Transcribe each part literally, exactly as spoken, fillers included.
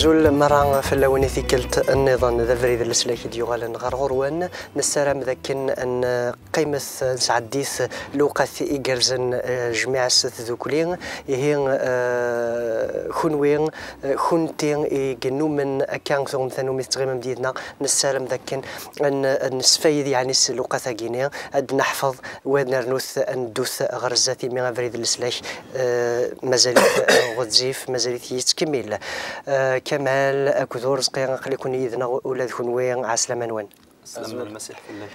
Azul merra fell-awen i tikkelt nniḍen, d abrid n leslak i d-yuɣalen ɣer ɣur-wen. Nessaram d akken ad nqqimet, ad nesɛeddit lewqat igerrzen, eh, jmiɛ s tdukli. Ihi, eh, kunwi, eh, kunti i yennumen akka tuɣem tanumi tettɣimem-d yid-neɣ, nessaram d akken ad n-, ad nesfayed, yeɛni, s lewqat-agi-ni, ad d-neḥfeḍ, wa ad nernu-t, ad neddu-t ɣer zdat, imi abrid n leslak, eh, mazal-it, eh, ɣezzif, mazal-it yettkemmil. Eh, Kamal akked Urezqi, aql-iken yid-neɣ ula d kunwi, ɛeslama-nwen. Slam n Lmasiḥ fell-ak.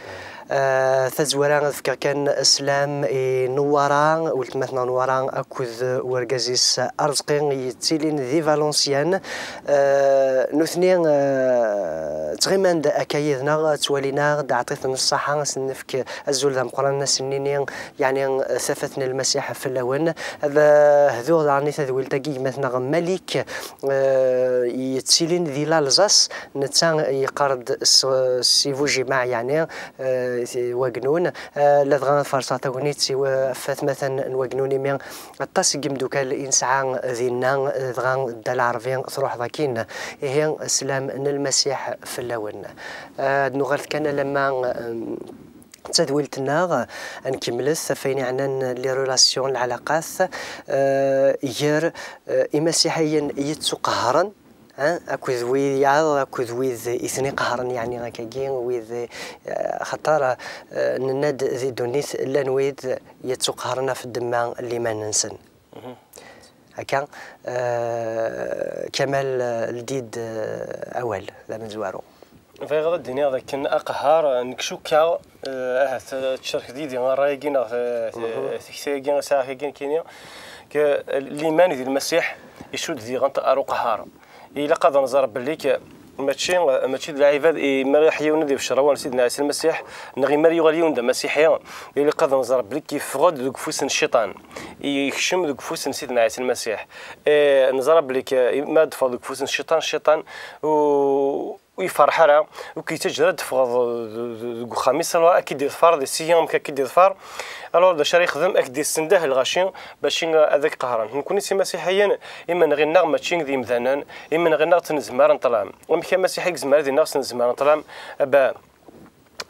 Eh, tazwara ad fkeɣ kan slam i Newwara, weltma-tneɣ Newwara akked urgaz-is Arezqi yettilin di Valenciennes. Eh, nutni, eh, ttɣiman-d akka yid-neɣ, ttwalin-aɣ-d, ɛṭiten ṣṣaḥa, ad sen-nefk azul d ameqqran, ad sen-nini, yeɛni, tafat n Lmasiḥ fell-awen. Ad, eh, hduɣ daɣen i tadwilt-agi gma-tneɣ Malik, eh, yettilin di l'Alsace, netta yeqqar-d s, s Ibujima, yeɛni, eh, si Wagnun. Eh, ladɣa ad farṣeɣ tagnit i wa-, ɣef atmaten n Wagnun, imi aṭas n yimdukal i nesɛa dinna, eh, dɣa Dda Lɛerbi truḥeḍ akkin. Ihi, slam n Lmasiḥ fell-awen. Eh, ad nuɣal kan alamma, em, d tadwilt-nneɣ, ad nkemmlet ɣef wayen yeɛnan les relations, lɛalaqat, eh, gar, eh, imasiḥiyen yettuqehren, eh, akked wid yaḍ, akked wid i ten-iqehren, yeɛni akkagi, wid, eh, axaṭer, eh, nenna-d di ddunit llan wid yettuqehren ɣef ddemma n liman-nsen. Akka, eh, Kamal, eh, ldi-d, eh, awal d amezwaru. Bɣiɣ ad d-iniɣ d akken aqehhar, nekk cukkeɣ, eh, ahat, eh, tcerkeḍ yid-i ṛṛay-agi neɣ, eh, tikti-agi, asɛaḥ-agi nekkini, ke liman di Lmasiḥ icudd diɣen ar uqehhar. Ilaq ad nẓer belli ke mačči, mačči d lɛibad, i mi ara iḥya yiwen ad ibeccer awal n Sidna Ɛisa Lmasiḥ, neɣ i mi ara yuɣal yiwen d amasiḥi, ilaq ad nẓer belli ke yeffeɣ-d deg ufus n cciṭan. Yekcem deg ufus n Sidna Ɛisa Lmasiḥ. Eh, neẓra belli ke ma d-teffɣeḍ deg ufus n cciṭan, cciṭan u-, ur yefreḥ ara, ur k-yettaǧǧa ara d-teffɣeḍ d-, d-, deg uxxam-is, alors ad k-id-iḍfer, d sigi amek ad k-id-iḍfer. Alors d acu ara yexdem? Ad k-d-yessendah lɣaci bac ad k-qehren. Nekkni s imasiḥiyen, imenɣi-nneɣ mačči d imdanen, imenɣi-nneɣ d tnezmar n ṭṭlam. Amek amasiḥi i yezmer ad ineɣ s tnezmar n ṭṭlam? Aba,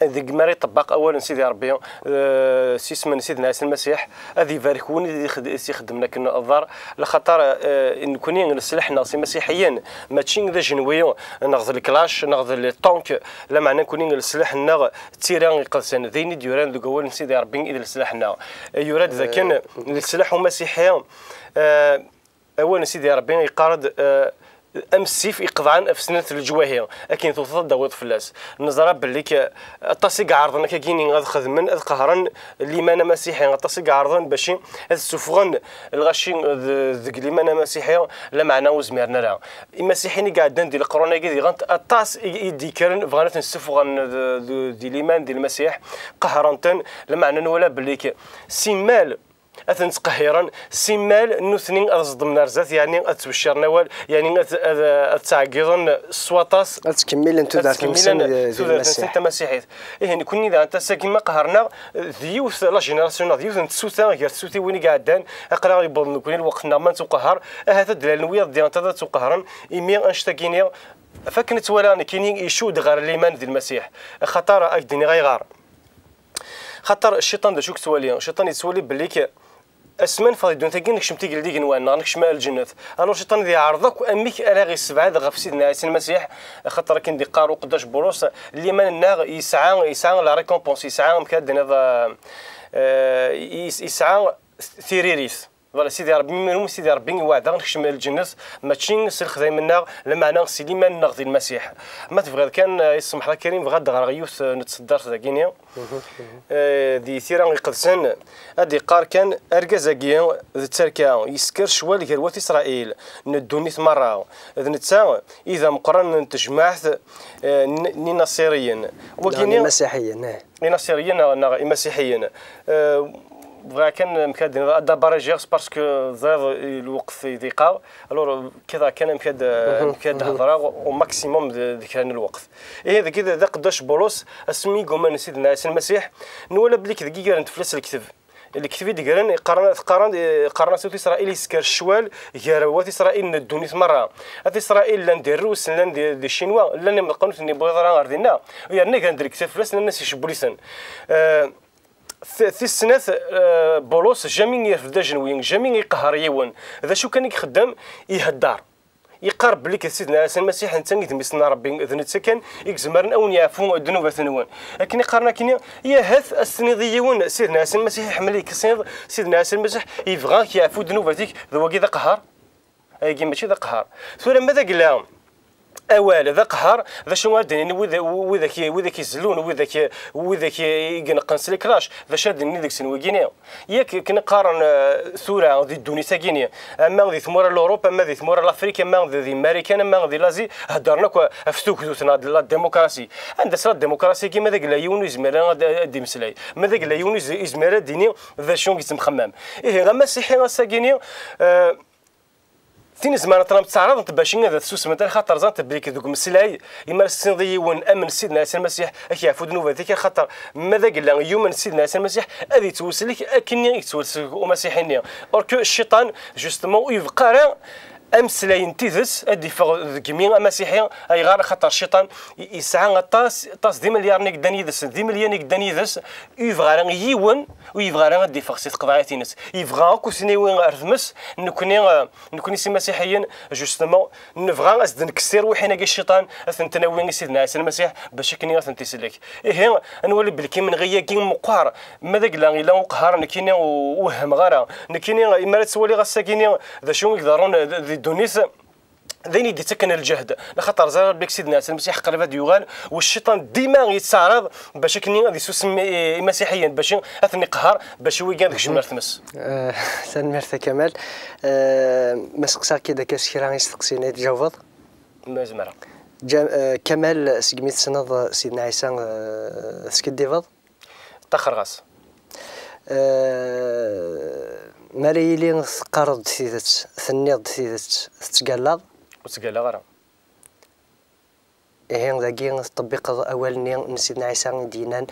deg mi ara iṭebbeq awal n Sidi Ṛebbi, eh, s yisem n Sidna Ɛisa Lmasiḥ, ad ibarek win i d-ixed-, i s-ixeddmen akken ḍer, laxaṭer, eh, nekkni leslaḥ-nneɣ s imasiḥiyen, mačči d ajenwi, neɣ d leklac, neɣ d les tanks, lameɛna nekkni leslaḥ-nneɣ d tira iqedsen, d ayen i d-yuran deg wawal n Sidi Ṛebbi i d leslaḥ-nneɣ. Yura-d dakken, eh, leslaḥ umasiḥi, eh, awal n Sidi Ṛebbi yeqqar-d, eh, am ssif iqeḍɛen ɣef snat n leǧwahi, akken tewteḍ ad d-tawiḍ fell-as. Neẓra belli k-, aṭas i iɛerḍen akkagini ad xedmen, ad qehren liman amasiḥi, aṭas i iɛerḍen bac ad ssufɣen lɣaci d-, deg liman amasiḥi, lameɛna ur zmiren ara. Imasiḥiyen i iɛeddan di leqrun-agi diɣen aṭas i, i d-yekkren, bɣan ad ten-ssufɣen d-, d-, di liman di Lmasiḥ, qehren-ten, lameɛna nwala belli k-, simmal ad ten-ttqehhiren, simmal nutni ad ẓeddmen ar zdat, yeɛni ad ttbecciren awal, yeɛni ad, ad, ad ttɛeggiḍen s waṭas. Ad ttkemmilen tudert-nsen, ad ttkemmilen di, di tudert-nsen tamasiḥit. Ihi, nekkni daɣen ass-agi ma qehren-aɣ, d yiwet la génération, neɣ d yiwet n tsuta gar tsutiwin i iɛeddan, aql-aɣ yewweḍ nekkni lweqt-nneɣ ma nettuqehher, ahat ad d-lalen wiyaḍ diɣen ad ttuqehren, imi annect-agi-nni, f akken i ttwaliɣ nekkini, icudd ɣer liman di Lmasiḥ. Axaṭer ad k-d-iniɣ ayɣer. Xaṭer cciṭan d acu i yettwali? Cciṭan yettwali belli k-, asmi neffeɣ di ddunit-agi, nekcem tigeldi n igenwan, neɣ nekcem ar lǧennet. Alors cciṭan ad yeɛreḍ akk amek ara ɣ-yessebɛed ɣef Sidna Ɛisa Lmasiḥ, axaṭer akken d-iqqar uqeddac Bulus, liman-nneɣ yesɛa, yesɛa la récompense, yesɛa, amek ara d-tiniḍ, eh, eh, yes-, yesɛa tiririt. Voilà, Sidi Ṛebbi, imi Sidi Ṛebbi iweɛd-aɣ nekcem ar lǧennet, mačči s lexdayem-nneɣ, lameɛna s liman-nneɣ di Lmasiḥ. Ma tebɣiḍ kan, eh, i tsemḥeḍ a Karim, bɣiɣ ad d-ɣreɣ yiwet, eh, n tseddart dagini. Eh, di tira iqedsen, ad d-iqqar kan, argaz-agi d tterka, yesker ccwal gar wat Isṛayil n ddunit meṛṛa. D netta i d ameqqran n tejmaɛt, eh, n, n Inaṣiriyen. Wagini imasiḥiyen, eh. Inaṣiriyen neɣ, neɣ imasiḥiyen. Eh, bɣiɣ kan, amek ad d-iniḍ, ad d-abarajiɣ, c'est parce que ẓriɣ lweqt i d-iqqar. Alors, kkiḍeɣ kan amek ad, amek ad d-hedreɣ au maximum d, d kra n lweqt. Ihi, dagi d, d aqeddac Bulus, asmi i yumen Sidna Ɛisa Lmasiḥ, nwala belli k-, deg iger n teflest n lekteb, Lekdeb i d-ggren, qqaren, qqaren, qqaren-as At Isṛayil yesker ccwal gar wat Isṛayil n ddunit merra. At Isṛayil llan di Rrus, llan di, di Ccinwa, llan imeqqen ur ten-yewwiḍ ara ɣer dinna. Yerna gan-d lekdeb fell-asen, nnan-as icewwel-iten. Eh, t-, tis snat, eh, Bulus, jami irfed ajenwi, jami iqehher yiwen. D acu kan i ixeddem? Ihedder. Yeqqar belli d Sidna Ɛisa Lmasiḥ netta i d mmi-s n Ṛebbi, d netta kan i izemren a wen-yeɛfu ddnubat-nwen. Akken i qqaren akkenni, ahat ad s-tiniḍ i yiwen, Sidna Ɛisa Lmasiḥ iḥemmel-ik, tessneḍ Sidna Ɛisa Lmasiḥ yebɣa ad k-yeɛfu ddnubat-ik, d wagi d aqehher? Ayagi mačči d aqehher. Tura ma d agla awal d aqehher, d acu ara d-inin wid, wid ak, wid ak izellun, wid ak, wid ak i ineqqen s lekrac, d acu ara d-inin deg-sen wigini? Yak akken qqaren, eh, tura di ddunit-agi-ni, ama di tmura n l'Europe, ama di tmura n l'Afrique, ama di, di Marikan, ama di l'Asie, heddren akk ɣef tugdut neɣ la démocratie. Anda-tt la démocratie-agi ma d agla yiwen ur yezmir ara ad, ad d-imeslay? Ma d agla yiwen ur yez-, yezmir ara d-yini d acu i yettemxemmam? Ihi, amasiḥi ass-agi-ni, eh, tin zemrent ad teɛreḍent bac ad tsusment, xaṭer ẓrant belli deg umeslay, imi ara s-tiniḍ i yiwen amen Sidna Ɛisa Lmasiḥ, ad k-yeɛfu ddnubat-ik, axaṭer ma d agla yumen Sidna Ɛisa Lmasiḥ, ad yettwasellek akken i yettwasellek umasiḥi-nni. Or que cciṭan, justement, ur yebɣa ara ameslay n tidet ad d-iffeɣ deg imi amasiḥi. Ayɣer? Axaṭer cciṭan i-, yesɛa aṭas, aṭas d imelyaṛen i yeddan yid-s, d imelyan i yeddan yid-s, ur yebɣa ara yiwen, ur yebɣa ara ad d-iffeɣ si tqeḍɛit-ines. Yebɣa akk ad ten-yawi ar tmes, nekni, eh, nekni s imasiḥiyen, justement, nebɣa ad s-d-nekkes tirwiḥin-agi cciṭan, ad tent-nawi i Sidna Ɛisa Lmasiḥ, bac akken ad tent-isellek. Ihi, ad nwali belli imenɣi-agi meqqer, ma d agla yella uqehher, nekkini ur wehhmeɣ ara. Nekkini, imi ara ttwaliɣ ass-agi-ni, d acu i iḍerrun d, di ddunit, d ayen i d-ittaken lǧehd. Laxaṭer ẓriɣ belli Sidna Ɛisa Lmasiḥ qrib ad d-yuɣal, u cciṭan dima yettaɛraḍ bac akken ad yessusem i-, imasiḥiyen, bac ad ten-iqehher, bac i wigi ad kecmen ar tmes. Eh, tanemmirt a Kamal. Eh, ma seqsaɣ-k-id akka s kra isteqsiyen ad tjawbeḍ? Ma zemreɣ. Ja-, eh, Kamal, segmi tessneḍ Sidna Ɛisa, eh, teskiddibeḍ? Ṭaxer ɣas. Eh, mi ara yili teqqareḍ-d tidet, tenniḍ-d tidet, tettgallaḍ? Ur ttgallaɣ ara. Ihi, dagi teṭṭebbiqeḍ awal-nni n Sidna Ɛisa i d-yennan,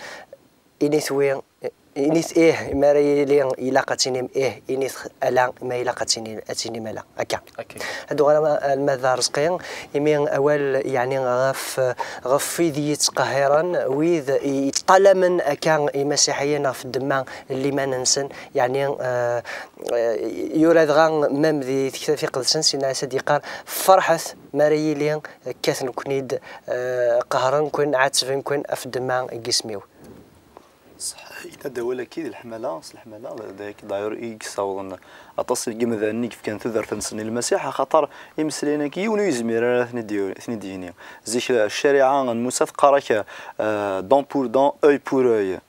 init wi, init ih, mi ara yili ilaq ad tinim ih, init ala, ma ilaq ad tinim, ad tinim ala. Akka. Akka. Ad uɣaleɣ alma d Arezqi, imi awal, yeɛni, ɣef, ɣef wid yettqehhiren, wid yeṭṭalamen akka imasiḥiyen ɣef ddemma n liman-nsen, yeɛni, eh, eh, yura dɣa, mam di tektabt iqedsen, Sidna Ɛisa d-yeqqar, ferḥet mi ara yili kkaten-ken-id, eh, qehren-ken, ɛettben-ken ɣef ddemma n yisem-iw. Ṣṣeḥ, yenna-d awal-agi d leḥmala, s leḥmala, d, d, d'ailleurs i yessawḍen aṭas n yimdanen i yefkan tudert-nsen i Lmasiḥ, axaṭer imeslayen-agi yiwen ur yezmir ara ad ten-id-, ten-id-yini. Zik, ccariɛa n Musa teqqar-ak, euh, dent pour dent, œil pour œil.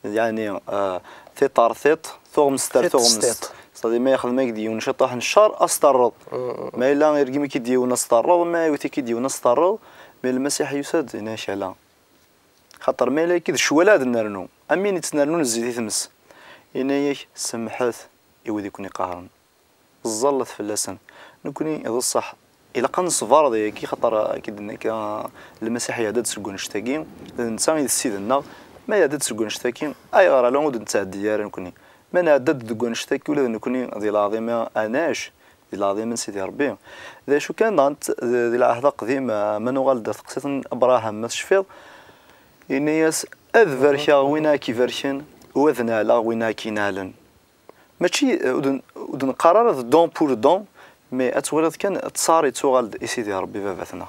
Yeɛni, euh, tiṭ ar tiṭ, tuɣmest ar tuɣmest. C'est-à-dire, ma yexdem-ak-d yiwen ciṭuḥ n ccer, ad s-terreḍ. Mm, mm, mm. Ma yella irgem-ik-id yiwen, ad s-terreḍ, ma iwet-ik-id yiwen, ad s-terreḍ. Mais Lmasiḥ yusa-d, yenna-ak ala. Xaṭer ma yella akka d ccwal ad nernu, am win yettnernun zzit i tmes. Yenna-yak, semmḥet i wid i ken-iqehren. Ẓẓallet fell-asen. Nekni, d ṣṣeḥ, ilaq ad neṣber deg-agi, xaṭer, akka d-, akka, Lmasiḥ iɛedda-d seg wannect-agi, d netta i d Ssid-nneɣ. Ma iɛedda-d seg wannect-agi, ayɣer ala ur d-nettɛeddi ara nekni? Ma nɛedda-d deg wannect-agi, ula d nekni, di lɛaḍima ad nɛac. Di lɛaḍima n Sidi Ṛebbi. D acu kan, dɣa nett-, di lɛehd aqdim, eh, ma nuɣal-d ar teqsiṭ n Abṛaham, ma tecfiḍ, yenna-yas, ad barkeɣ win ara k-ibarken, u ad neɛleɣ win ara k-ineɛlen. Mačči, eh, ur d-, ur d-neqqar ara d don pour don, mais ad twaliḍ kan, ttaṛ yettuɣal-d i Sidi Ṛebbi baba-tneɣ.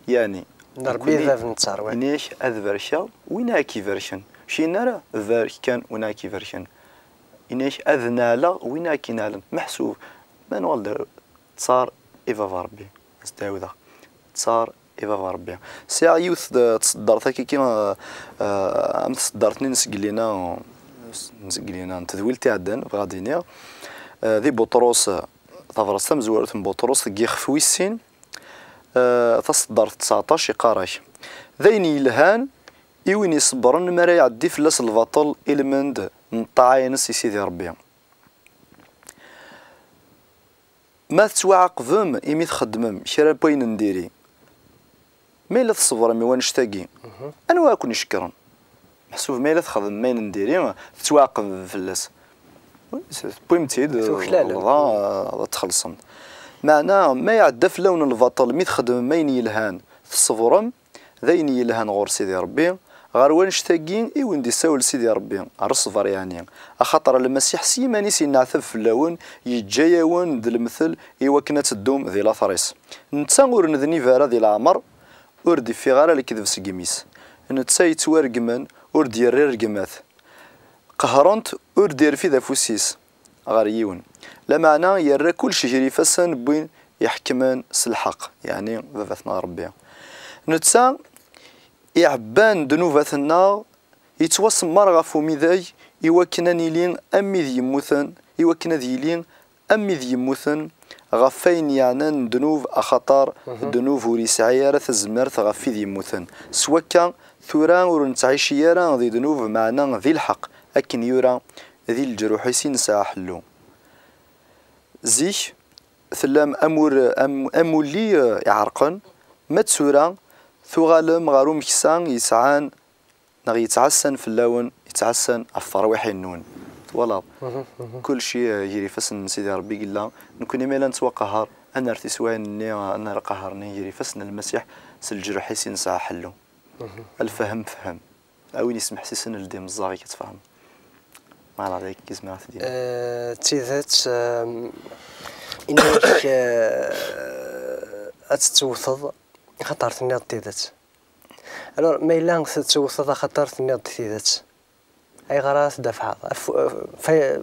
Yeɛni, d Ṛebbi nekni bab n ttaṛ, wa. Yenna-yak, ad barkeɣ win ara k-ibarken. Ur yenna ara, barek kan win ara k-ibarken. Yenna-yak, ad neɛleɣ win ara k-ineɛlen. Meḥsub, ma nuɣal-d ar ttaṛ i baba Ṛebbi, ad s-d-ɛiwdeɣ. Ttaṛ i baba Ṛebbi. Sɛiɣ yiwet n tṣeddart akka, eh, eh, am tṣeddart-nni n tseglina, n tseglina n tedwilt iɛeddan, bɣiɣ ad d-iniɣ, eh, di Buṭrus, eh, tabṛast tamezwarut n Buṭrus, deg yixef wis sin, eh, taṣeddart tseɛṭac, iqqar-ak, d ayen yelhan i win iṣebbren mi ara iɛeddi fell-as lbaṭel i lmend n ṭṭaɛa-ines i Sidi Ṛebbi. Ma tettwaɛaqbem imi txeddmem kra n wayen n diri, ma yella tṣebrem i wannect-agi, mhm, anwa ara ken-icekkren? Meḥsub ma yella txedmem ayen n diri, tettwaɛaqbem fell-as. Tewwim-tt-id, tuklal, ad txellṣem. Meɛna ma iɛedda fell-awen lbaṭel, mi txedmem ayen yelhan, tṣebrem, d ayen yelhan ɣur Sidi Ṛebbi. Ɣer wanect-agi i wen-d-issawel Sidi Ṛebbi, ar ṣṣber yeɛni, axaṭer Lmasiḥ s yiman-is yenneɛtab fell-awen, yeǧǧa-yawen-d lemtel i wakken ad teddum di later-is. Netta ur nednib ara di leɛmer, ur d-iffiɣ ara lekdeb seg imi-s. Netta yettwaregmen, ur d-yerri rregmat. Qehren-t, ur d-irfid afus-is ɣer yiwen. Lameɛna yerra kullec gar ifassen n win iḥekmen s lḥeqq, yeɛni Baba-tneɣ Ṛebbi. Netta iɛebban ddnubat-nneɣ, yettwasemmer ɣef umidag i wakken ad nili am wid yemmuten, i wakken ad yili am wid yemmuten ɣef wayen yeɛnan ddnub, axaṭer ddnub ur yesɛi ara tazmert ɣef wid yemmuten. S wakka, tura ur nettɛici ara di ddnub, meɛna di lḥeqq, akken yura di leǧruḥ-is i nesɛa ḥellu. Zik, tellam am ur-, am, am ulli, eh, iɛerqen, ma d tura tuɣalem ɣer umeksa yesɛan neɣ yettɛassan fell-awen, yettɛassan ɣef terwiḥin-nwen. Twalaḍ? Kullec, eh, gar ifassen n Sidi Ṛebbi i yella. Nekkni ma yella nettwaqehher, ad nerr tiswayin-nni, ad nerr aqehher-nni gar ifassen n Lmasiḥ, s leǧruḥ-is i nesɛa ḥellu. Lfahem fhem. A win yesmeḥsisen ldi meẓẓaɣ-ik ad tfehmeḍ. Voilà, d ayagi i zemreɣ ad t-d-iniɣ. Eh, d tidet, eh, inna-k, eh, ad tettewteḍ, axaṭer tenniḍ tidet. Alors, ma yella tettewteḍ axaṭer tenniḍ-d tidet, ayɣer ara tdafɛeḍ? Af-, fa-,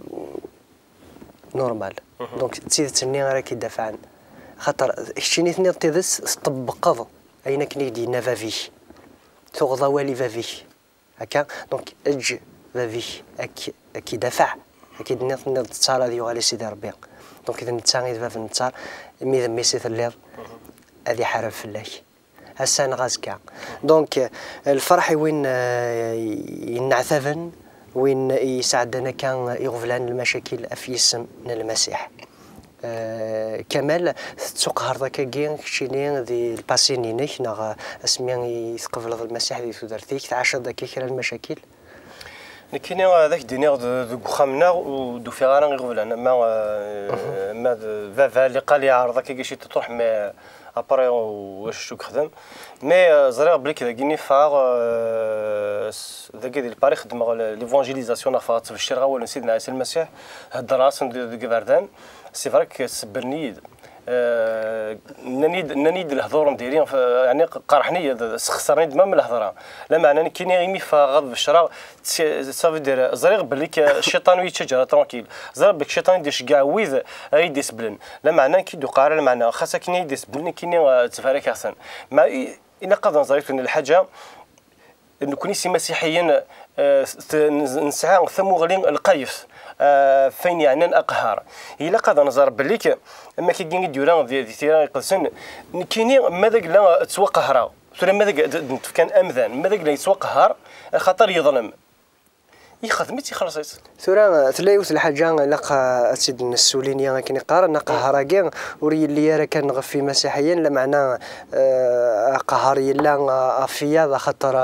normal. Donc, d tidet-nni ara k-idafɛen. Axaṭer keččini tenniḍ tidet, tṭebbqeḍ ayen akken i k-d-yenna bab-ik. Tuɣeḍ awal i bab-ik. Akka, donc, eǧǧ bab-ik ak-, ak-idafeɛ. Akka i d-tenniḍ, tenniḍ-d ttar ad yuɣal i Sidi Ṛebbi. Donc, d netta i d bab n ttar, imi d mmi-s i telliḍ, ad iḥareb fell-ak. Ass-a neɣ azekka. Donc, eh, lferḥ i win, eh, yenneɛtaben, win yesɛeddan akka iɣeblan n lmacakil ɣef yisem n Lmasiḥ. Eh, Kamal, tettuqehreḍ akkagi keččini di lpassin-inek, neɣ asmi i tqebleḍ Lmasiḥ di tudert-ik, tɛaceḍ akka kra n lmacakil? Nekkini, eh, ad ak-d-iniɣ, d-, deg uxxam-nneɣ ur d-ufiɣ ara iɣeblan, ama, eh, ma d baba liqal yeɛreḍ akka ciṭuḥ, mais après, ulac acu yexdem. Mais, eh, ẓriɣ belli dagi i ffɣeɣ, eh, s-, dagi di Lpari xeddmeɣ l-, l'évangélisation, neɣ ffɣeɣ ttbeccireɣ awal n Sidna Ɛisa Lmasiḥ, heddreɣ-asen d-, deg iberdan, c'est vrai que sebbren-iyi-d. Eh, nnan-iyi-d, nnan-iyi-d lehdur n diri, f-, yeɛni qerḥen-iyi, d-, sxesren-iyi-d même lehḍra. Lameɛna nekkini imi ffɣeɣ ad becreɣ, t-, ça veut dire, ẓriɣ belli k-, cciṭan ur yettaǧǧa ara tranquille. Ẓriɣ belli cciṭan i d-iceggeɛ wid ara yi-d-iseblen. Lameɛna nekki d-uqeɛ ara lmeɛna, xas akken i yi-d-iseblen, nekkini, eh, ttbarakeɣ-ten. Ma i-, ilaq ad nẓer yiwet n lḥaǧa, nekkni s imasiḥiyen, eh, t-, n-, nesɛa tamuɣli lqayet, eh, f ayen yeɛnan aqehhar. Ilaq ad nẓer belli k-, am akkagi i d-yura di, di Tira Iqedsen, nekkini ma d agla ttwaqehreɣ, tura ma d ag-, d-, d-, d-, tefkan amdan, ma d agla yettwaqehher, axaṭer yeḍlem. Ixdem-itt, ixelleṣ-itt. Tura, tella yiwet n lḥaǧa ilaq, eh, ad tt-id-nessulinya akken i qqaren, aqehher-agi ur yelli ara kan ɣef imasiḥiyen, lameɛna, eh, aqehher yella, eh, ɣef wiyaḍ, axaṭer,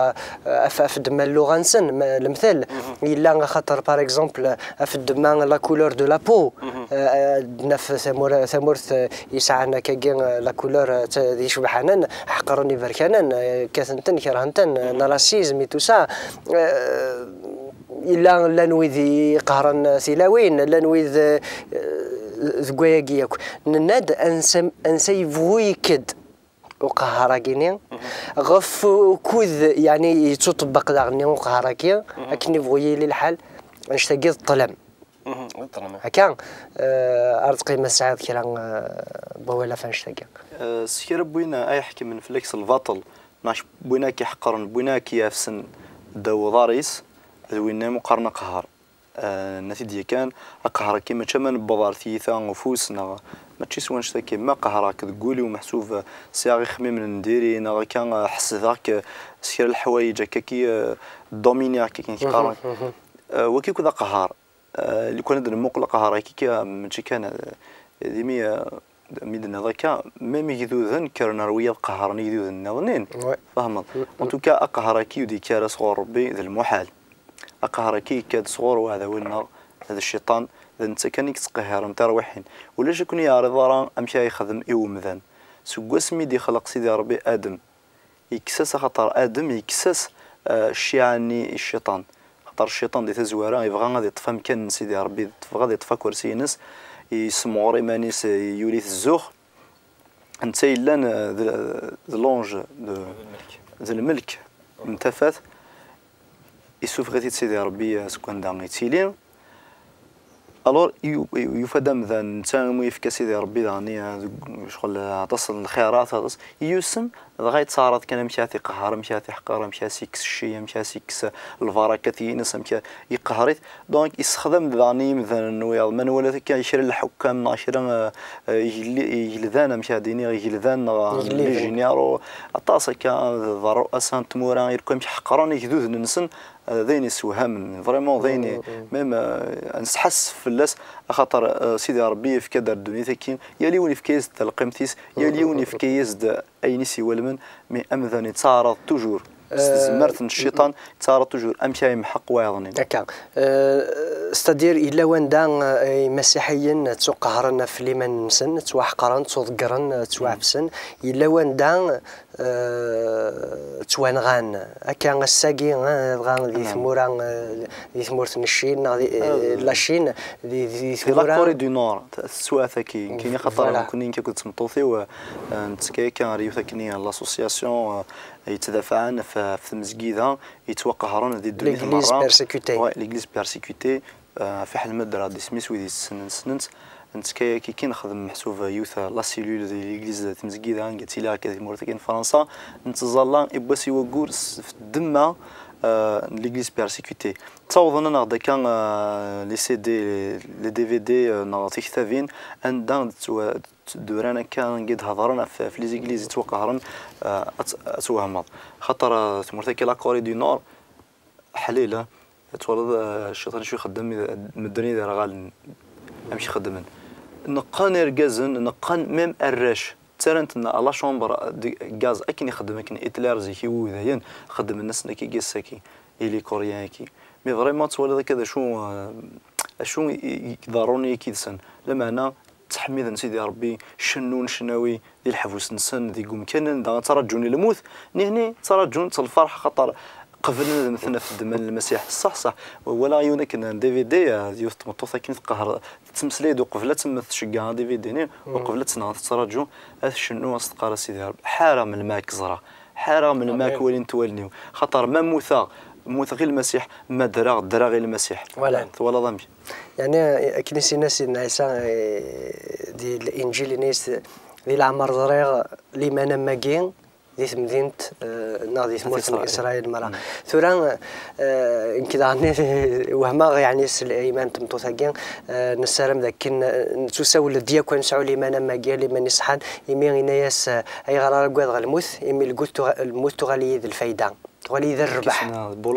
eh, af, af ddemma n lluɣa-nsen, ma, lemtel, yella axaṭer, par exemple, af ddemma la couleur de la peau, eh, eh, ad naf tamur-, tamurt, eh, yesɛan akkagi, eh, la couleur, eh, t-, d icebḥanen, ḥeqren iberkanen, eh, kkaten-ten, kerhen-ten, eh, le racisme et tout ça. Eh, yella, llan wid iqehren tilawin, llan wid, eh, deg wayagi yakk. Nenna-d ansa, ansa yebɣu yekk-d uqehher-agi-ni, ɣef ukud, yeɛni, yettuṭebbeq daɣen uqehher-agi, akken yebɣu yili lḥal, annect-agi d ṭṭlam. Mhm, d ṭṭlam. Akka, eh, Arezqi, ma tesɛiḍ kra, eh, n wawal ɣef annect-agi? Eh, s kra n win ay iḥekmen fell-ak s lbaṭel, neɣ win ay k-iḥeqren, win ay k-iɛefsen ddaw uḍar-is, d winna i qqaren aqehher. Eh, nna-t-id yakan, aqehher-agi mačči ama newweḍ ɣer tiyita ufus, neɣ mačči s wannect-agi, ma qehreɣ-k deg wul-iw, meḥsub, eh, sɛiɣ ixemmimen n diri, neɣ akka, eh, ḥesdeɣ-k, eh, s kra n leḥwayeǧ akka-agi, eh, dominiɣ-k, akken i k-qqaren. Mhm, mhm. Eh, wagi akk d aqehher. Eh, lukan ad d-nemmuqqel aqehher-agi, mačči kan, eh, d imi, eh, mi d-tenniḍ akka, même igduden kkren ar wiyaḍ qehren igduden nniḍen. Ouais. Tfehmeḍ? Mm, mm. En tout cas, aqehher-agi ur d-yekki ara sɣur Rebbi, d lmuḥal. Aqehher-agi yekka-d sɣur uɛdaw-nneɣ, d cciṭan, d netta kan i yettqehhiren tirwiḥin. Ulac i ken-yeɛriḍ ara amek ara yexdem i umdan. Seg wasmi i d-ixleq Sidi Ṛebbi Adem, yekkes-as, axaṭer Adem yekkes-as, eh, cciɛa-nni i cciṭan. Axaṭer cciṭan di tazwara yebɣa ad iṭṭef amkan n Sidi Ṛebbi, yebɣa ad iṭṭef akersi-ines, yessemɣer iman-is, yuli-t zzux. Netta yellan, eh, d, d l'ange de, d lmelk n tafat. Isuffeɣ-it-id Sidi Ṛebbi, eh, seg wanda yettili. Alors, yu-, yu-, yufa-d amdan, netta umi yefka Sidi Ṛebbi daɣen, eh, deg ccɣel, eh, aṭas n lxirat, aṭas. Yusem, dɣa yettaɛraḍ kan amek ara t-iqehher, amek ara t-iḥqer, amek ara s-yekkes cci, amek ara s-yekkes, eh, lbarakat-ines, amek ara yeqher-it. Donc, yessexdam daɣen i yimdanen wiyaḍ. Ma nwala akka kra n lḥukam neɣ kra, eh, eh, igli-, igeldan, amek ara d-iniɣ, igeldan neɣ les généraux, aṭas akka, eh, d rru'asa n tmura, irkul amek ḥeqren igduden-nsen, eh, d ayen yessewhamen. Vraiment, d ayen i-, même, eh, ad nesḥassef fell-as, axaṭer, eh, Sidi Ṛebbi yefka-d ar ddunit-agi, yal yiwen yefka-yas-d talqimt-is, yal yiwen yefka-yas-d ayen i s-iwalmen, mais amdan yettaɛraḍ toujours s tezmert n cciṭan, yettaɛraḍ toujours amek ara yemḥeq wayeḍ-nni. Akka. Euh, c'est-à-dire, yella wanda, euh, imasiḥiyen ttuqehren ɣef liman-nsen, ttwaḥeqren, ttuḍeggren, ttwaḥebsen. Yella wanda, euh, ttwanɣan. Akka ass-agi, euh, dɣa di tmura, euh, di tmurt n Ccin, neɣ di, euh, la Chine, di, di, di tmura. Di la Corée du Nord, tettwaɣ-d akkin, nekkini xaṭer nekkni akked tmeṭṭut-iw, euh, nettekka akka ɣer yiwet akkenni, l'association, euh, yettdafɛen ɣef, ɣef tmezgida yettwaqehren di ddunit merra. L'église persécutée. Ouais, l'église persécutée, euh, fiḥel ma ddreɣ-d isem-is, wid yessnen ssnen-tt. Nettekka akkin, nexdem meḥsub yiwet la cellule di l'église, tmezgida anga ttiliɣ akka di tmurt-agi n Fransa. Nettẓalla i wass i waggur s, f ddemma, euh, n l'église persécutée. Ttawḍen-aneɣ-d akka, euh, les C D, les, les D V D, euh, neɣ tiktabin, anda d-, d-uran akka, anga d-hedren ɣef, ɣef les églises yettwaqehren, euh, ad t-, ad twehmeḍ. Xaṭer, euh, tmurt-agi la Corée du Nord, ḥlila, ad twalaḍ, euh, cciṭan acu ixeddem, medden iderɣalen, amek i xeddmen. Neqqen irgazen, neqqen même arrac. Ttarran-ten à la chambre de gaz, akken ixeddem, akken Hitler zik i wudayen, xeddmen-asen akka i ass-agi, i les Coréens-agi. Mais vraiment, twalaḍ akka d acu, euh, acu i, i, i iḍerrun yid-sen. Lameɛna, ttḥemmiden Sidi Ṛebbi, cennun ccnawi di leḥbus-nsen, deg umkan anda ttraǧun i lmut, nihni ttraǧun s lferḥ, xaṭer qeblen ad mmten ɣef ddemma n Lmasiḥ. Ṣṣeḥ, ṣṣeḥ. Walaɣ yiwen akken D V D, ah, d yiwet n tmeṭṭut akken tqehher, tettmeslay-d uqbel ad temmet, tceggeɛ D V D-nni, uqbel ad tt-nɣen, tettraǧu ad tcennu, ad s-teqqar a Sidi Ṛebbi, ḥareɣ melmi ad k-ẓreɣ, ḥareɣ melmi ad k-walint wallen-iw. Xaṭer ma mmuteɣ, mmuteɣ i Lmasiḥ, ma ddreɣ, ddreɣ i Lmasiḥ. Voilà. Twalaḍ amek? Yeɛni, akken i s-yenna Sidna Ɛisa, eh, di Linǧil, yenna-yas, "Di leɛmer ẓriɣ liman am wagi di temdint, eh, neɣ di tmurt n Isṛayil merra." Tura, eh, nekk daɣen wehmeɣ, yeɛni, s liman n tmeṭṭut-agi, eh, nessaram d akken, eh, nettusawel-d yakk ad nesɛu liman am wagi, liman iṣeḥḥan, imi yenna-yas, eh, "Ayɣer ara ggwadeɣ lmut? Imi lmut tuɣa-, lmut tuɣal-iyi d lfayda." Tuɣal-iyi d rrbeḥ.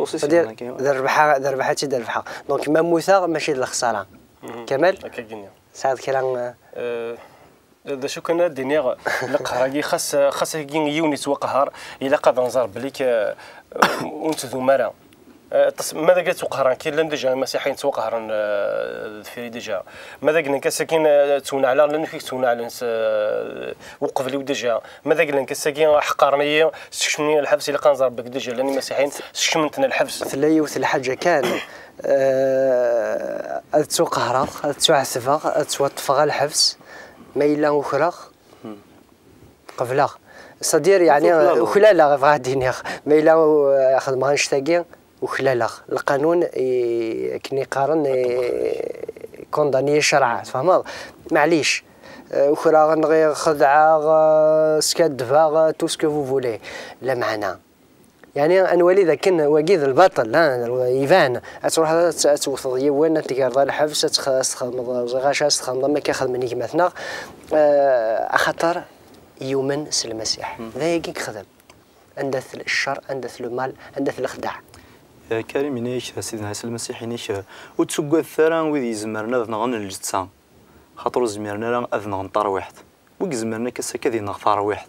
C'est-à-dire, d rrbeḥ, d rrbeḥ ad tt-id-rebḥeɣ. Donc, ma mmuteɣ, mačči d lexsara. Kamal? Akka i d-nniɣ. Tesɛiḍ kra, eh? Eh, d acu kan ad d-iniɣ, leqher-agi, xas, xas agi yiwen yettwaqehher, ilaq ad nẓer belli k-, eh, ur nettdum ara. Eh, ṭṭes-, ma d agi ttwaqehren, kra llan déjà imasiḥiyen ttwaqehren, eh, deffir-i déjà. Ma d agi nekk ass-agi, eh, ttwenɛleɣ, llan wid ttwenɛlen s, eh, uqbel-iw déjà. Ma d aglan ass-agi ḥeqren-iyi, sekcmen-iyi lḥebs, ilaq ad nẓer belli déjà llan imasiḥiyen sekcmen-ten lḥebs. Tella yiwet lḥaǧa kan, eh, ad ttuqehreɣ, ad ttuɛetbeɣ, ad ttwaṭṭfeɣ ɣer lḥebs, ma yella ukreɣ, qebleɣ. C'est-à-dire, yeɛni, uklaleɣ, bɣiɣ ad d-iniɣ. Ma yella, eh, xedmeɣ annect-agi, uklaleɣ. Lqanun, i, akken i qqaren, i, condamné ccreɛ, tfehmeḍ? Maɛlic. Eh, ukreɣ, nɣiɣ, xedɛeɣ, eh, skaddbeɣ, eh, tout ce que vous voulez. Lameɛna. Yeɛni, ad nwali d akken wagi d lbaṭel, ha, iban. Ad truḥeḍ ad t-, ad tewteḍ yiwen, ad t-tgerḍ ɣer lḥebs, ad tx-, ad txedmeḍ, ẓriɣ acu ad txedmeḍ, am akka xedmen i gma-tneɣ. Eh, axaṭer yumen s Lmasiḥ. D ayagi i yexdem. Anda-t ccer, anda-t le mal, anda-t lexdeɛ? Eh, Karim, yenna-yak Sidna Ɛisa Lmasiḥ, yenna-yak, eh, ur ttuggadet ara wid izemren ad nɣen lǧetta, xaṭer ur zmiren ara ad nɣen tarwiḥt. Wi izemren akka s akka ad ineɣ tarwiḥt?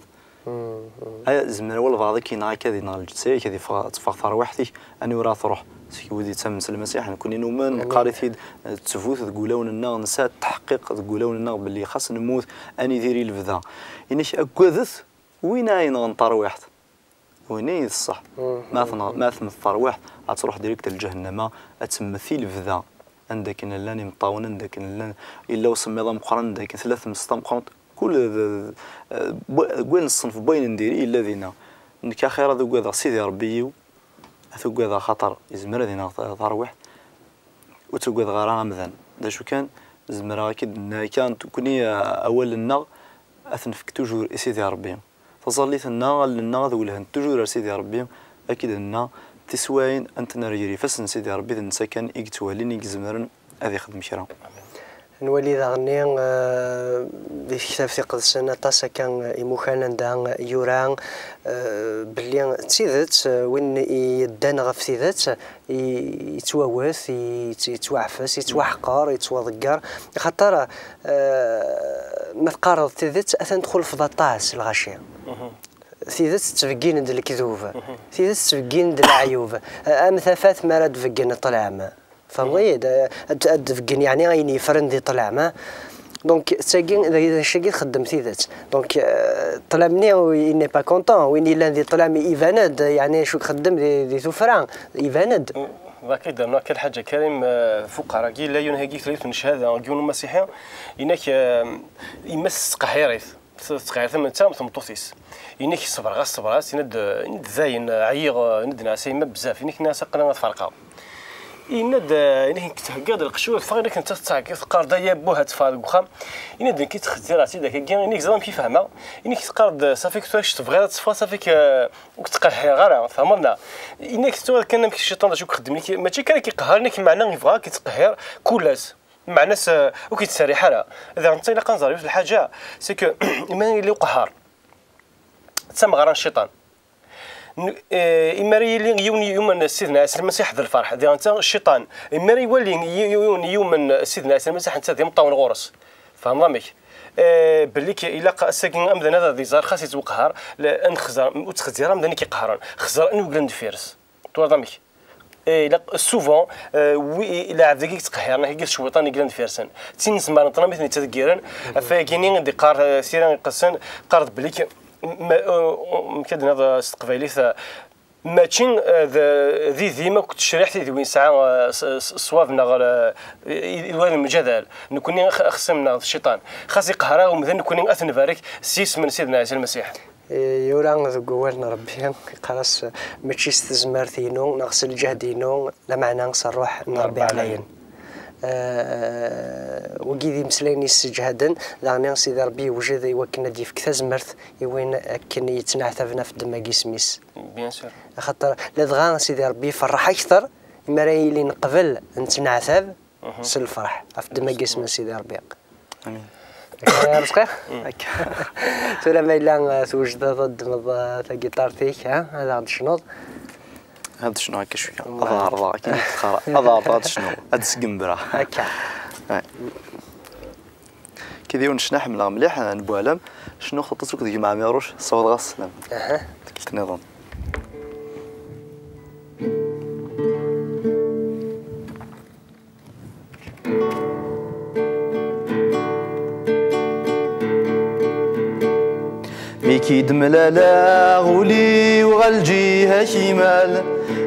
Ay, zemmer walbeɛḍ ad k-ineɣ akka, ad ineɣ lǧetta-ik, ad iffeɣ, ad teffeɣ terwiḥt-ik, aniwer ara truḥ? Seg wid yettamen s Lmasiḥ, nekkni numen, neqqar-it-id, eh, tettbut deg wulawen-nneɣ, nesɛa tteḥqiq deg wulawen-nneɣ belli xas nemmut, ad nidir i lebda. Inek, aggadet win ara yenɣen tarwiḥt. Win i d ṣṣeḥ. Ma tenɣ-, ma temmet terwiḥt, ad truḥ direct lǧahennama, ad temmet i lebda. Anda akken llan imeṭṭawen, anda akken llan, yella usemmiḍ ameqqran, anda akken tella tmest tameqqrant, kul d, d, d, deg wayen ṣṣenf n wayen n diri yella dinna. Nekk axir ad ugadeɣ Sidi Ṛebbi-iw, ad t-ugadeɣ axaṭer yezmer ad ineɣ ta-, tarwiḥt, ur ttagadeɣ ara amdan. D acu kan, zemreɣ ad k-id-nniɣ akka, nekkni, eh, awal-nneɣ ad t-nefk toujours i Sidi Ṛebbi. Taẓallit-nneɣ, allen-nneɣ ad welhent toujours ar Sidi Ṛebbi, ad k-id-nniɣ tiswayin ad ntent-nerr ger ifassen n Sidi Ṛebbi, d netta kan i yettwalin, i izemren ad ixdem kra. Nwali daɣenni, eh, di tektabt iqedsen aṭas akka imukan anda yura, eh, belli d tidet, eh, win yeddan ɣef tidet, i-, yettwawet, i-, yettwaɛfes, yettwaḥqer, yettwaḍegger. Axaṭer, eh, ma teqqareḍ tidet, atan txulfeḍ aṭas lɣaci. Tidet tettbeggin-d lekdub. Tidet tettbeggin-d leɛyub. Eh, am tafat mi ara d-tbeggen ṭṭlam. Tfehmeḍ-iyi-d? Eh, ad, ad d-tbeggen, yeɛni, ayen yeffren di ṭṭlam, eh? Donc, d tagi, d, d acu-agi txeddem tidet. Donc, eh, ṭṭlam-nni, il n'est pas content. Win yellan di ṭṭlam iban-d, yeɛni, acu i ixeddem di, di tuffra, iban-d. Ḍac-id rnu akka lḥaǧa, Karim, eh, fuqar-agi, yella yiwen hagi, yiwet n cchada, yiwen umasiḥi, inek, eh, yemma-s tettqehhir-it, tettqehhir-it am netta am tmeṭṭut-is. Inek ṣebreɣ-as, ṣebreɣ-as, yenna-d, yenna-d dayen, eh, ɛyiɣ, eh, yenna-d nɛas a yemma bezzaf, inek nniɣ-as aql-i ad ferqeɣ. Yenna-d, eh, inek nekk ttheggiɣ-d lqecc ur teffeɣ, inek netta tettɛeggiḍ, teqqar-d ay abbuh ad teffeɣ deg uxxam. Yenna-d nekk ttxezzireɣ-tt-id akka-agi, inek ẓriɣ amek i fehmeɣ, inek teqqar-d, eh, ṣafi-k tura kečč tebɣiḍ ad teffeɣ, ṣafi-k, eh, ur k-ttqehhireɣ ara, tfehmeḍ neɣ? Inek tura kan amek cciṭan d acu i k-ixeddem, inek mačči kan ad k-iqehher, inek meɛna yebɣa ad k-ittqehhir kul ass. Meɛna-s, eh, ur k-yettserriḥ ara. Daɣen netta ilaq ad nẓer yiwet n lḥaǧa, c'est que imi ara yili uqehher, d tameɣra n cciṭan. N-, eh, imi ara yili yiwen yumen Sidna Ɛisa Lmasiḥ d lferḥ, diɣen netta cciṭan, imi ara iwali yi-, yiwen yumen Sidna Ɛisa Lmasiḥ netta d imeṭṭawen ɣur-s. Tfehmeḍ amek? Eh, belli k-, ilaq ass-agi amdan ad iẓer xas yettwaqehher, la, ad nexzer, ur ttxezzir amdan i k-iqehren, xzer anwa yellan deffir-s. Twalaḍ amek? Eh, ilaq, souvent, eh, wi, i, lɛebd-agi yettqehhiren, agi d ccwiṭan i yellan deffir-sen. D tin nezmer neṭṭen am i ten-yettdeggiren, ɣef wayagi-nni i d-iqqar, eh, tira iqedsen, qqar-d belli k-, ma, eh, amek ad d-niniḍ, eh, s teqbaylit, eh, mačči, eh, d, d idim akked tecriḥt i d win yesɛa, eh, s-, s-, ṣṣwab neɣ, eh, i, i, i wad mǧadal. Nekkni x-, axṣim-nneɣ d cciṭan. Xas iqehher-aɣ umdan, nekkni ad t-nbarek s yisem n Sidna Ɛisa Lmasiḥ. Yura deg wawal n Ṛebbi, iqqar-as, mačči s tezmert-inu neɣ s lǧehd-inu, lameɛna s Ṛṛuḥ n Ṛebbi ɛlayen. Eh, wagi d imeslayen yesseǧhaden, daɣen Sidi Ṛebbi yewjed i wakken ad d-yefk tazmert i win akken yettneɛtaben ɣef ddemma n yisem-is. Bien sûr. Axaṭer ladɣa Sidi Ṛebbi iferreḥ akter imi ara yili neqbel nettneɛtab s lferḥ ɣef ddemma n yisem n Sidi Ṛebbi. Amin. Akka, Ṛezqi? Akka. Tura ma yella, eh, twejdeḍ ad ddmeḍ, eh, tagiṭart-ik, ha? Ad aɣ-d-tecnuḍ? Ad d-cnuɣ akka cwiya. Ad ɛerḍeɣ akken i d-teqqar. Ad ɛerḍeɣ ad d-cnuɣ. Ad d-sgembreɣ. Akka. Ay. Kid yiwen ccna ḥemmleɣ mliḥ, eh, n Buɛlam. Cnuɣ-t aṭas akked gma Ɛmiruc, ssawḍeɣ-as sslam. Aha. Tikkelt nniḍen. Mi k-id-mlaleɣ ul-iw ɣer lǧiha-k imal,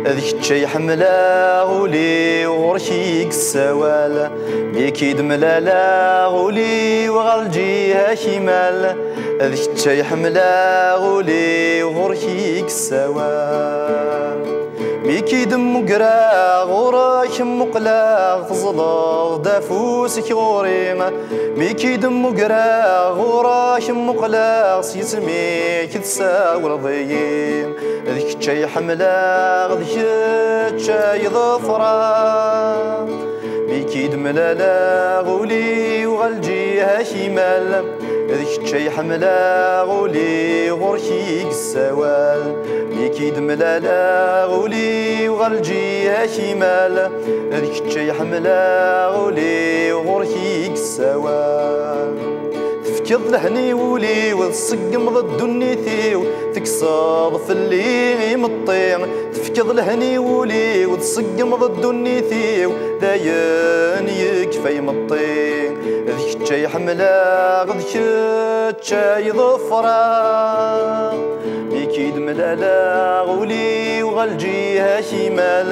d kečč ay ḥemmleɣ ul-iw ɣur-k i yessawal. Mi k-id-mlaleɣ ul-iw ɣer lǧiha-k imal, d kečč ay ḥemmleɣ ul-iw ɣur-k i yessawal. Mi k-id-mmugreɣ ɣur-k, mmuqleɣ teẓleḍ-d afus-ik ɣur-i. Mi k-id-mmugreɣ ɣur-k, mmuqleɣ s yisem-ik tessawleḍ-iyi. D kečč ay ḥemmleɣ, d kečč ay ḍefreɣ. Mi k-id-mlaleɣ ul-iw ɣer lǧiha-k imal, d kečč ay ḥemmleɣ ul-iw ɣur-k i yessawal. Mi k-id-mlaleɣ ul-iw ɣer lǧiha-k imal, d kečč ay ḥemmleɣ ul-iw ɣur-k i yessawal. Tefkiḍ lehna i wul-iw, tṣeggmeḍ ddunit-iw, tekkseḍ fell-i imeṭṭi. Tefkiḍ lehna i wul-iw, tṣeggmeḍ ddunit-iw, dayen yekfa imeṭṭi. D kečč ay ḥemmleɣ, d kečč ay ḍefreɣ. Mi k-id-mlaleɣ, ul-iw ɣer lǧiha-k imal.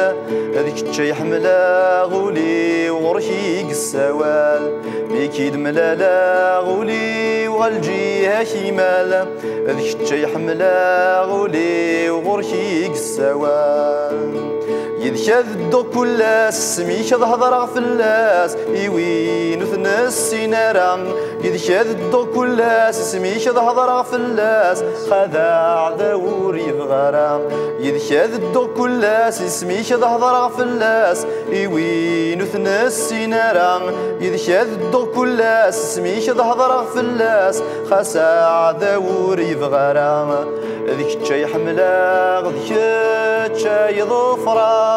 D kečč ay ḥemmleɣ, ul-iw ɣur-k i yessawal. Mi k-id-mlaleɣ, ul-iw ɣer lǧiha-k imal. D kečč ay ḥemmleɣ, ul-iw ɣur-k i yessawal. Yid-k ad dduɣ kul ass, isem-ik ad hedreɣ fell-as, i win ur t-nessin ara. Yid-k ad dduɣ kul ass, isem-ik ad hedreɣ fell-as, xad aɛdaw ur yebɣa ara. Yid-k ad dduɣ kul ass, isem-ik ad hedreɣ fell-as, i win ur t-nessin ara. Yid-k ad dduɣ kul ass, isem-ik ad hedreɣ fell-as, xas aɛdaw ur yebɣa ara. D kečč ay ḥemmleɣ, d kečč ay ḍefreɣ.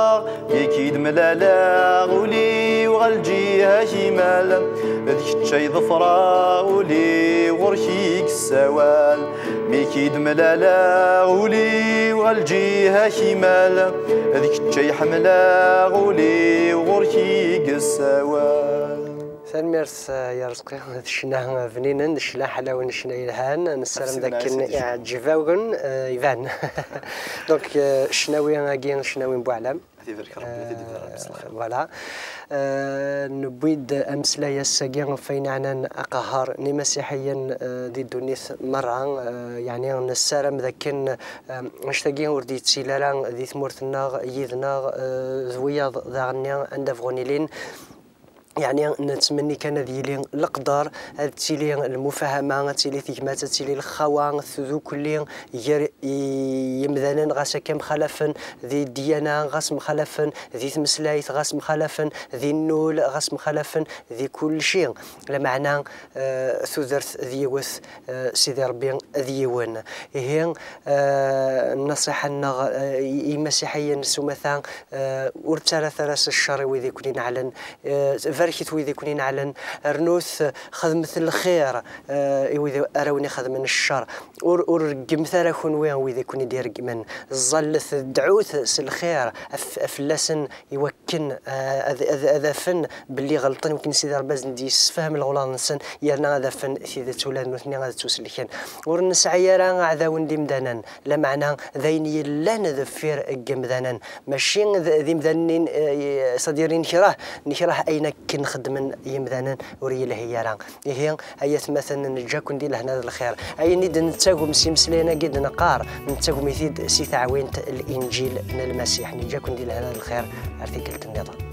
Mi k-id-mlaleɣ, ul-iw ɣer lǧiha-k imal. D kečč ay ḍefreɣ, ul-iw ɣur-k i yessawal. Mi k-id-mlaleɣ, ul-iw ɣer lǧiha-k imal. D kečč ay ḥemmleɣ, ul-iw ɣur-k i yessawal. Tanemmirt, eh, ya Rezqi, d ccna bninen, d ccna ḥlawen, d ccna yelhan. Nessaram d akken iɛǧeb-awen, eh, iban. Donc, eh, ccnawi-agi, ccnawi n Buɛlam. Ad t-ibarek Rebbi, ad t-id-ibarek Rebbi s lxir. Voilà. Eh, newwi-d ameslay ass-agi ɣef wayen ɛnan aqehhar n imasiḥiyen, eh, di ddunit merra. Eh, yeɛni nessaram d akken, eh, annect-agi ur d-yettili ara di tmurt-nneɣ, yid-neɣ, eh, d wiyaḍ daɣen-nni anda bɣun ilin. Yeɛni nettmenni kan ad yili leqder, ad tili lmufahama, ad tili tegmat, ad tili lxawa, tdukli gar i-, yimdanen, ɣas akka mxalafen di ddiyana, ɣas mxalafen di tmeslayt, ɣas mxalafen di nnul, ɣas mxalafen di kulci. Lameɛna, eh, tudert d yiwet, eh, Sidi Rebbi d yiwen. Ihi, eh, nnṣiḥa-nneɣ, eh, i imasiḥiyen s umata, eh, ur ttarat ara s ccer i wid i ken-ineɛlen, eh, barket wid i ken-ineɛlen, rnut, eh, xedmet lxir, eh, i wid ara wen-ixedmen ccer. Ur, ur reggmet ara kunwi wid i ken-id-ireggmen. Ẓẓallet, dɛut s lxir af-, fell-asen i wakken, eh, ad, ad, ad afen belli ɣelṭen, wakken Sidi Rebbi ad sen-d-yessefhem leɣlaḍ-nsen, yerna ad afen tidet ula d nutni ad ttuselken. Ur nesɛi ara aɛdawen d imdanen, lameɛna d ayen yellan deffir n yimdanen. Mačči d, d imdanen, eh, c'est-à-dire nekreh, nekreh ayen akken xeddmen yimdanen ur yelhi ara. Ihi, ay atmaten, neǧǧa-ken di lehna d lxir. Ayen i d-nettagem s imeslayen-agi d-neqqar, nettagem-it-id si teɛwint n Linǧil n Lmasiḥ. Neǧǧa-ken di lehna d lxir ar tikkelt nniḍen.